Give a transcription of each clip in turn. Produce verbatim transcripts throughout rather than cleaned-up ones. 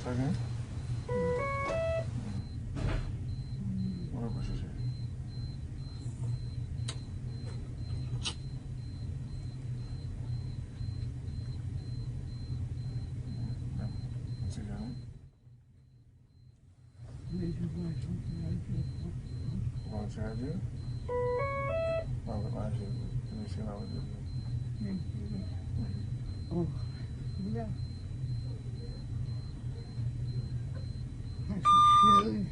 Ok. Mwen pa chèche. Ti jan. Bon, ti jan. Mwen pa chèche. Mesye la, mwen. Oh, yeah. Cheri.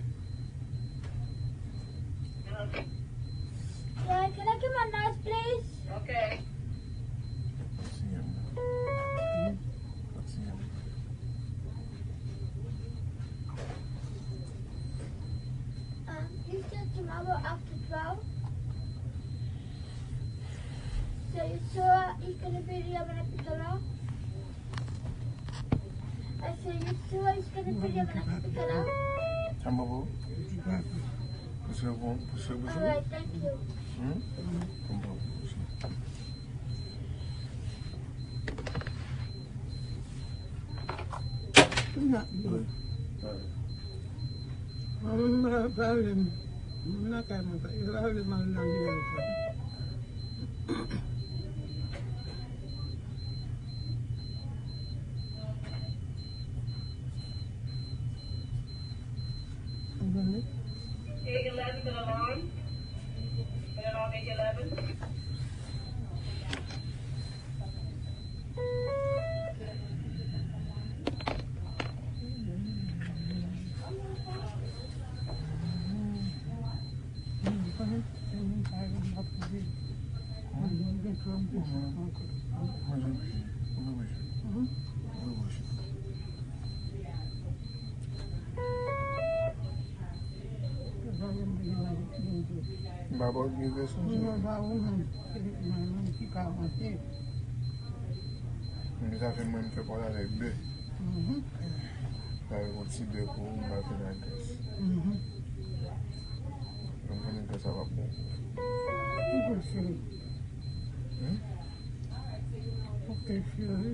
Yeah, can I get my knife, please? Okay. Um, you said tomorrow after twelve? So you sure it's gonna be there when I pick it up? I said, you sure it's gonna be there when I pick it up? Tanbou pou? Pou se bon, pou se bon. All right, thank you. Hmm? Tanbou pou. Mwen pa vle, mwen lakay mwen, yo pa vle m al nan village sa. Egg eleven for the lawn. Put it on egg eleven. M pa ba w gen vèsyon, se vre. Mwen pa ou menm, se mwen menm ki ka ranse. Men sa fè mwen m fè pòt avèk bè. Mhm. Sa fè yon ti bè pou ou, m pa fè nan grès. Mhm. Mwen konnen grès sa p ap bon. Ki pou l fini? Hmm? Ok, cheri.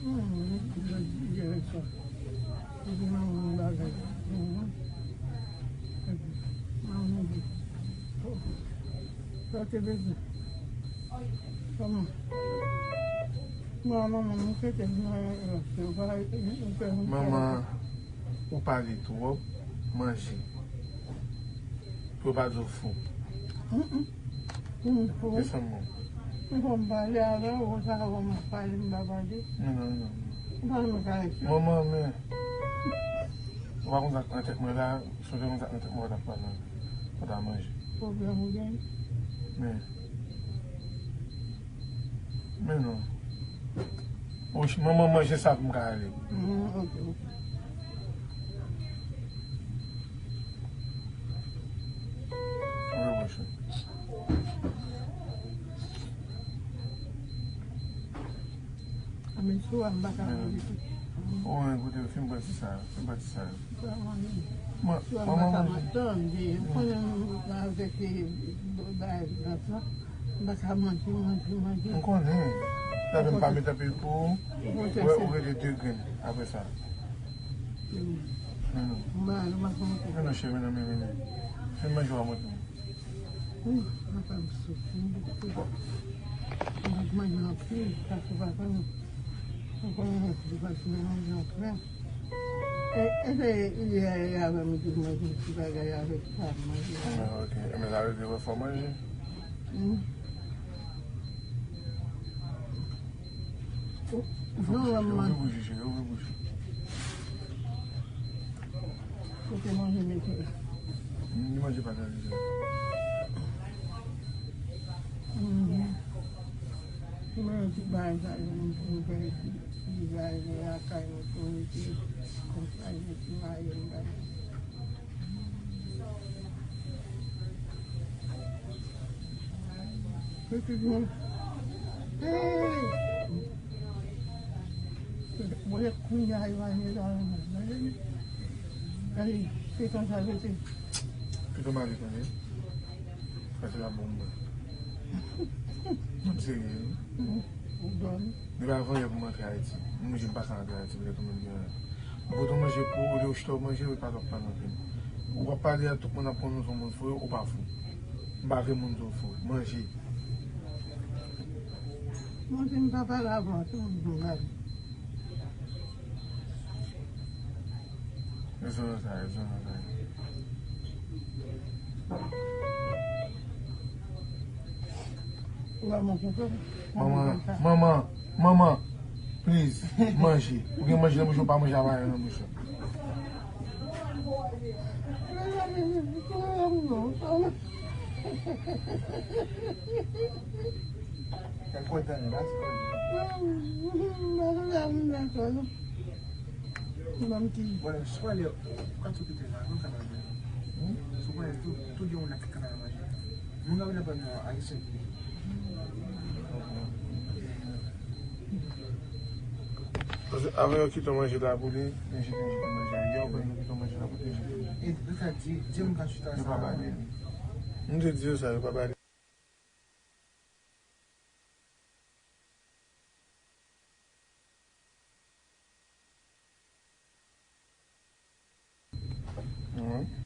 Hmm, mwen di yè swa. Epi manman m bagay. Hmm. Epi manman m di, oh, sa te bezwen. Kòman? Bon, manman, mwen fete nan, euh, se pa, euh, euh, Manman, ou pale twòp, manje. Pou yo pa di w fou. Mm, mm. Mm, fou. Se sa m bon. M konn pale avè w, ou sa wè m ap pale, m pa pale. Non, non, non. Ou pa nan kay. Manman, men. Ou pa konn sa k nan tèt mwen la, sonje konn sa k nan tèt mwen, w t ap pale. Ou ta manje. Pwoblèm ou gen? Men. Men non. Manman manje sa pou m ka ale. Mm, ok, ok. Wi, monchè. A, men sou a, m pa ka manje tou. O, men koute, fin pati sa, fin pati sa. M pa manje. Sou a, m pa ka manje. Tande, m konnen m avèk, eh, bagay nan sa. M pa ka manje, manje, manje. M konnen. Sa fè m pa met anpil pou ou. Ou wè, ou rete de grenn apre sa. Men non. Men non, cheri, men non, men, men, men. Fin manje w a mwen tou. Ou, papa m soufri, m bouke. M ap manje anpil, paske papa m, ou konnen, li pase nan manje anpil. E, e se yè, yè avè m di mwen gen ti bagay avèk sa m manje la. Ah, ok. Ebyen, sa vle di ou fò manje? Hmm. Ou, ou fè bouche, cheri, ou fè bouche. Kote manje mete la? Ni manje pa nan lizè. Mhm. Mwen yon ti bagay sa yo, mwen pou mwen fè ti, ti bagay lakay mwen pou mwen ti konsa, yon ti mayo, yon bagay. Pitit mwen. Hey! Mwen kounye a yo ale la. Gade, se konsa yo te. Pito mari konnen. Sa se la bonm mwen. Mwen serye wi. Depi avan yè pou m antre Ayiti. M oblije m pa ka antre Ayiti, petèt ou menm gen. M pote w manje pou ou, olye w chita w manje, ou pa t ap pale anpil. Ou ap pale a tout moun ap konnen w se yon moun fou, ou pa fou. M pa vle moun di w fou. Manje. Mwen fin pa pale avan, tout moun gade. Rezon nan sa, rezon nan sa. Ou pa manke fè. Manman, manman, manman, please, manje. Ou gen manje nan bouch ou, pa manje a mayon nan bouch ou. Kèk kontan, la, ti kontan. Bon, sou ale, ou ka tou kite la, nou ka la. Sou pale tou, tou gen moun ki ka la manje. Moun ka vin aprann nou ayisyen. Paske avan yo kite w manje la pou li, li jete, jete manje a. Yè, ou wè yo kite w manje la pou li jete. E, e sa di, di moun ka chita sa. Yo pa ba li. M te di yo sa, yo pa ba li. Mhm.